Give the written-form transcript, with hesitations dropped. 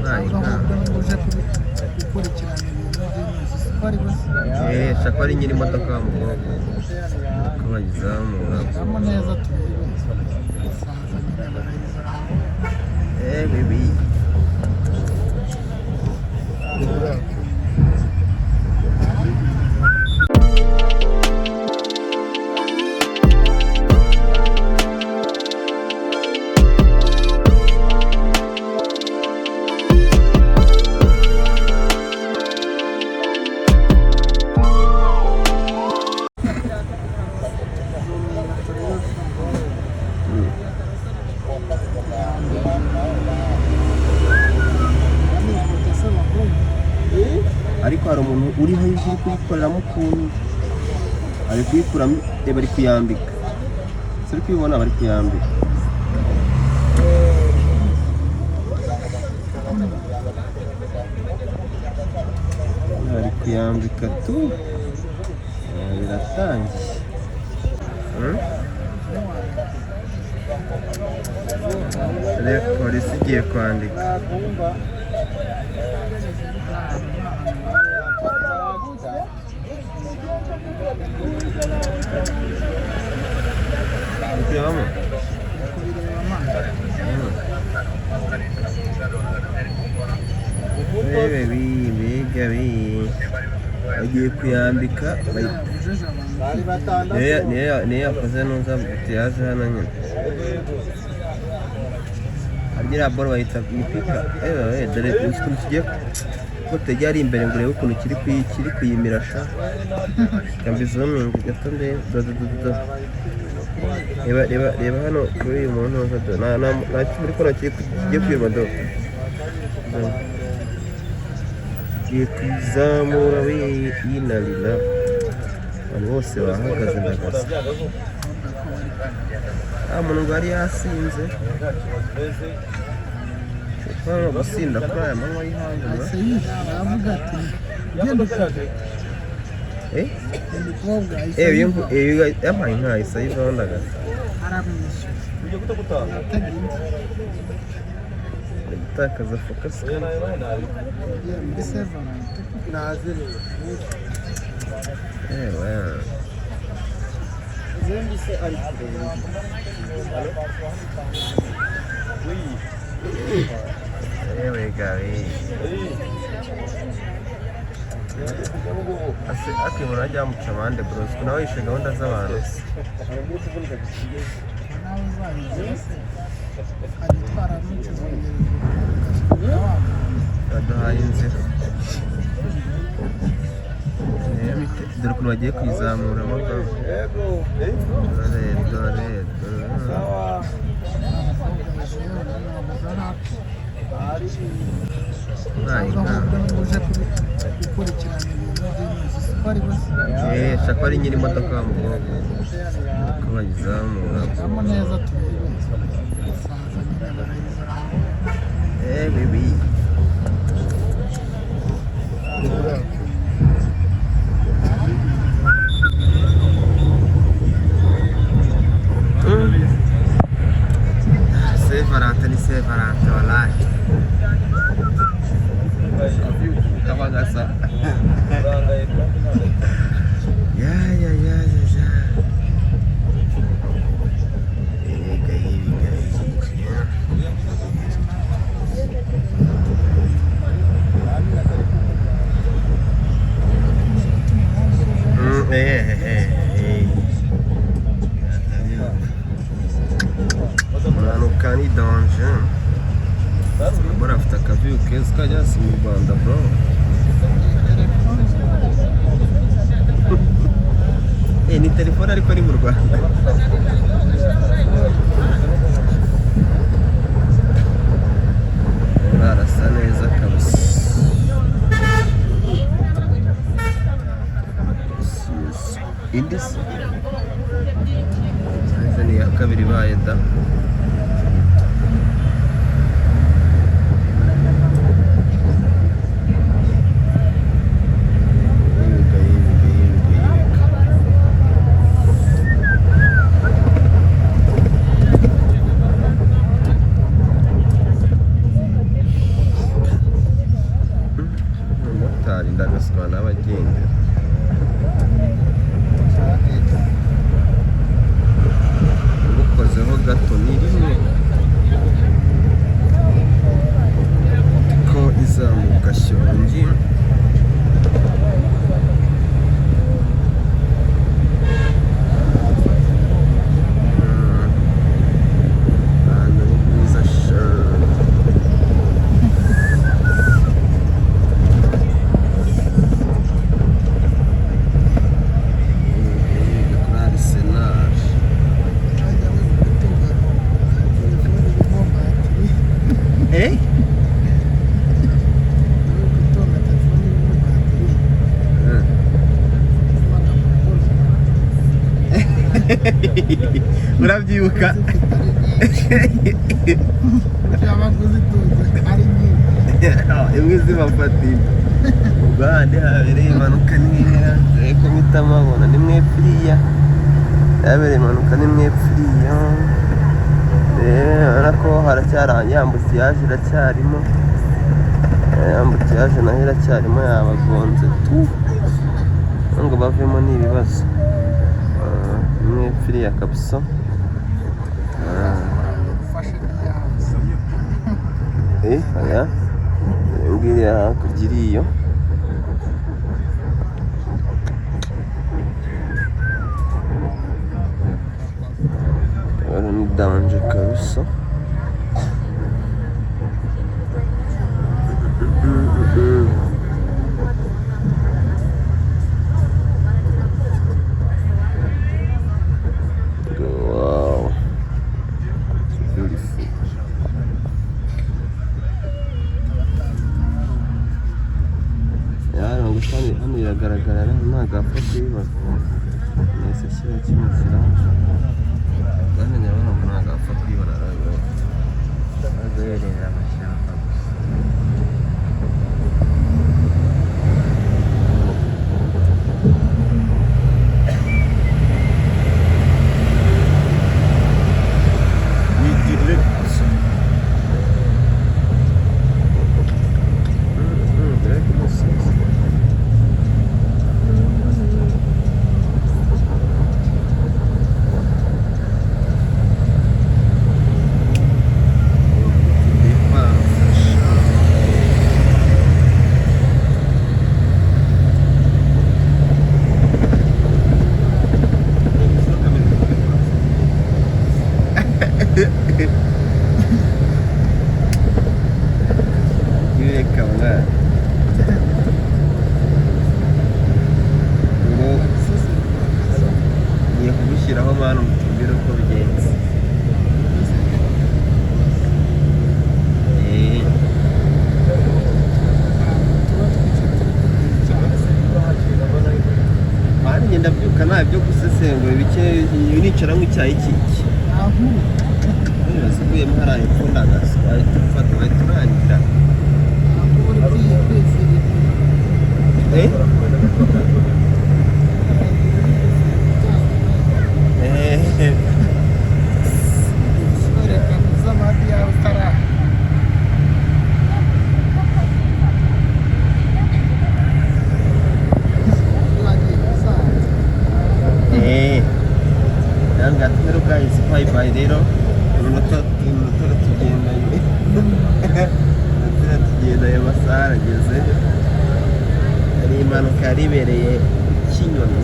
Cyangwa ahubwo niba uje gukurikirana ibintu by'inzu siko ari buze. Shaka ari nyiri imodoka wa mukobwa ko bayizamura. Shyiramo neza turebe basaza nyine barayizamura. Eh baby. Nihuta se abahungu? Ariko hari umuntu uri hejuru uri kuyikoreramo ukuntu ari kuyikuramo, bari kuyambika, si uri kuyibona, bari kuyambika. Bari kuyambika tu. Biratangiye. Reba polisi igiye kwandika. Uri kurebamo? Kubireba amazi. Rebe mbega bi bagiye kuyambika Yabujije abantu. Niyo yakoze nuza butiyaje hano nyine harya iriya boro bayita ni pika. Ewe dore uzi ukuntu kigiye ko tegera ari imbere ngo urebe ukuntu kiri kuyimira sha. Kambizumingi gato ndebe. Do do do do do. Reba reba reba hano kuri uyu muntu uza do nta kimwe uri kubona kigiye kwirwa do. Do. Kigiye kuzamura we yinarira abantu bose bahagaze ndagasa nta muntu ngo yari yasinze. Ushobora gusinda kuri aya manywa y'ihangu? Ahise yishyura avuga ati genda ukore. Eh. Umukobwa ahise Eh, uyu yivaho. yampaye inka ahise ayivaho ndagasa. Aramwishyura aratega indi. Ari gutakaza focus. Yagiye muri sevarante. Ewe. Ewe gawe. Ase akibona ajya amuca amande bro, nawe yishe gahunda z'abantu. Nawe uzayigira se ukajya utwara n'ikizungerezo ugashyira wafunze. Baduhaye inzira. Dore ukuntu bagiye kuyizamuramo bro. Dore dore dore. Abakobwa basigaye babuza ntapfa. Nta Cyangwa inka. ahubwo niba uje gukurikirana ibintu by'inzu siko ari buze. Shaka ari nyiri imodoka wa mukobwa ko bayizamura. Shyiramo neza turebe basaza nyine barayizamura. Eh baby. Saint Valentin ni Saint Valentin wallahi. Kaba gasa. Ya ya ya ya ya. Ibiga ibiga ibiga. Eh, eh, eh. Kumanuka ni danger. Bora afite akaviyu keza kajya si mu Rwanda bro. Ni telefone ariko ni mu Rwanda. Arasa neza kabisa. Yes, yes. Indi se? Izi ni iya kabiri ibaye da. Yibiga, yibiga, yibiga, yibiga. Urabyibuka? Zifite ari nyinshi, yaba kuzitunze ari nyinshi. Imwe zibafatira. Ubwo handi habereye impanuka nkeya, dore ko mpita mpabona ni mwepfiriya. Habereye impanuka ni mwepfiriya. Urabona ko haracyari ya embouteillage iracyarimo. Ya embouteillage nayo iracyarimo, yabagonze tu ngo bavemo ni ibibazo. Ah, ni mwepfiriya kabisa. Ufashe n'iyawe. Aya ngiriya hakurya iriyo. Rero ni danger kabisa. Wow. It's beautiful. Hano gusa hano biragaragara, ntabwo apfa kuyibona. Nahise shyira kino kirangi. Hano Nyabarongo ntabwo apfa kuyibona, arabibona. Azaherera amashyamba gusa. Ni direct. Direct umusozi. Reka mwana. Ngo ngiye kugushyiraho mwana umutubwire uko bigenze. Tuba twicaye turi kugira icyayi. Mwana ngenda mbyuka nta byo gusesengura ibike, nicara nk'icyayi cy'iki. Nta nkuru. Nibaza uvuyemo hariya hepfo ndagaso wahita ufata wahita urangira. Nta nkuru uri kwizihirwa. Eh? Eh. Reka uzabandi yawe utaraha. Wagiye uzaza. Nanga rero guys, bye bye rero. Iminota tugendanye. Iminota tugendanye, amasaha arageze. Hari impanuka yari ibereye Kinyoni.